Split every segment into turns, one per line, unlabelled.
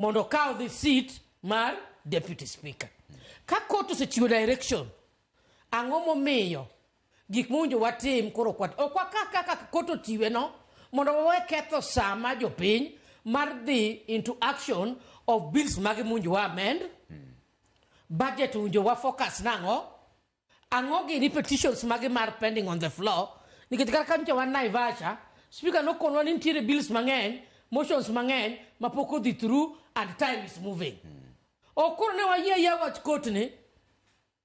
Mondo okaw the seat mar deputy speaker. Ka court osechiwo direction, ang'o momiyo gik mowinjo watim koro ok ok waka kaka court ochiwe no mondo wawe ketho sa ma jopiny mar dhi into action of bills mage mowinjo wa amend, budget owinjo wa focus nang'o, ang'o gini petitions mage mar pending on the floor. Nikech kata ka nyocha wan Naivasha, speaker nokonwa ni nitiere bills mang'eny, motions mang'eny mapok odhi through and time is moving. Ok koro ne wayie ayia wach court ni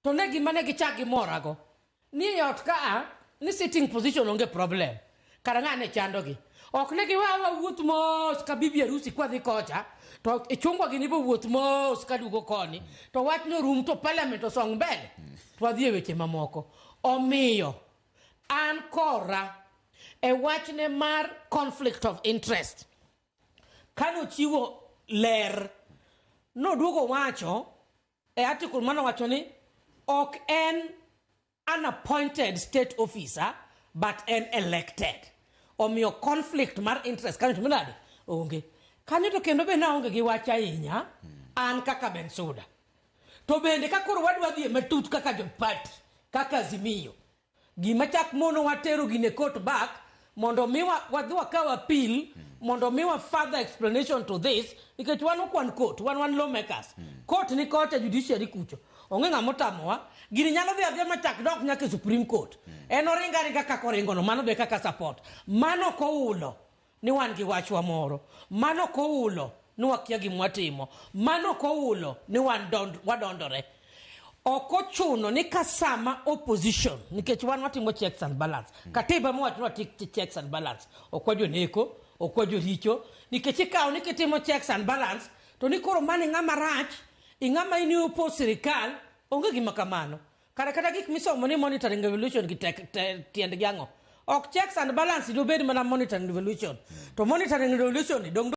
to ne gima ne gichak gimorago ni e ot kaa ni sitting position onge problem, kara ng'a ne chandogi? Ok ne giwa wawuoth mos ka bibi harusi kwadhi kocha to ichungwa gini bo wuoth mos kaduogo koni to wach norum to parliament osong mbele to wadhi e weche mamoko. Omiyo an kora e wachne mar conflict of interest, kanochiwo ler noduogo wacho e article manowacho ni ok en an appointed state officer but en elected, omiyo conflict mar interest kanyo timo nade onge kanyo. To kendo be naonge gi wach ahinya an kaka Bensuda. To bende ka koro wadwa dhi e matut kaka jo party, kaka Azimio, gima chak mono watero gine court back mondo mi wadhi wakaw appeal mondo miwa further explanation to this, nikech wan ok wan court, wan lawmakers. Court ni kocha, judiciary kucho, onge ng'ama otamowa. Gini nyalo dhi adhiya machak dok nyaka e Supreme Court. En oringa aringa kaka oringono, mano be kaka support mano ok oulo ni wan gi wachwa moro, mano ok oulo ni wakia gima watimo, mano ok oulo ni wan wadondore. Ok ochuno ni ka sama opposition, nikech wan watimo checks and balance. Katiba mowacho ni watim checks and balance, ok wajoneko, ok wajoricho, nikech ikawo ni kitimo checks and balance to ni koro mano ing'ama rach, ing'ama in oppose sirikal. Onge gima kamano. Kare kata gik misomo ni monitoring evolution gi tek tiendgi ang'o? Ok checks and balance dobed mana monitoring evolution to monitoring evolution ni dong.